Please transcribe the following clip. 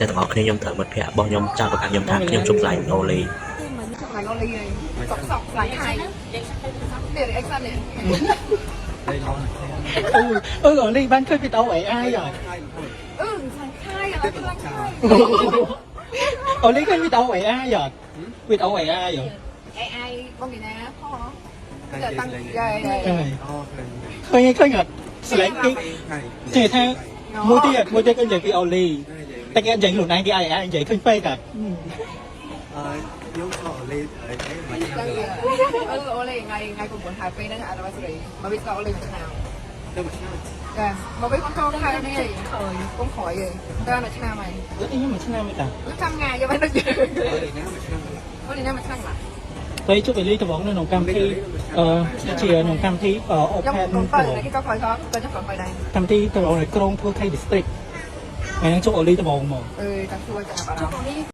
អ្នកទាំងអស់គ្នាខ្ញុំត្រូវមិត្តភ័ក្តិរបស់ខ្ញុំចោទប្រកាន់ខ្ញុំថាខ្ញុំជប់ស្លាញ់អូលី ខ្លាញ់អូលីហើយសក់សក់ខ្លាញ់ថៃនេះ reaction នេះ អឺអឺអូលីបានឃើញវីដេអូ AI អត់ អឺខ្លាញ់ថៃឥឡូវខ្លាញ់ថៃ អូលីឃើញវីដេអូ AI អត់វីដេអូ AI អត់ AI បងពីណាផងតាំងយ៉ាយ៉ា ឃើញឃើញអត់ស្លេកគេនិយាយថាមួយទៀតមួយទៀតគឺនិយាយពីអូលីតែគេនិយាយខ្លួនឯងគេ AI និយាយឃើញពេកអត់ អឺខ្ញុំក៏លេអីមួយឆ្នាំ អឺអូលីថ្ងៃថ្ងៃ9ខែ2ហ្នឹង anniversary មកវិញក៏អូលីមួយឆ្នាំ ទៅមួយឆ្នាំ ចាមកវិញគាត់ចូលខែនេះកុំក្រោយឯងតើមួយឆ្នាំហើយ ខ្ញុំមួយឆ្នាំទេតា ចាំថ្ងៃយកមកដូច លេណាមួយឆ្នាំ អូលីណាមួយឆ្នាំឡា ពេលជប់អេលីដំបងនៅក្នុងកម្មវិធីអឺជាក្នុងកម្មវិធី ខ្ញុំ Open កូនបើគេក៏ក្រោយក៏ខ្ញុំក៏ក្រោយដែរ កម្មវិធីដំបងនៅក្រុងធ្វើ K District ថ្ងៃហ្នឹងជប់អូលីដំបងមក អឺតាំងជួយចាំអារម្មណ៍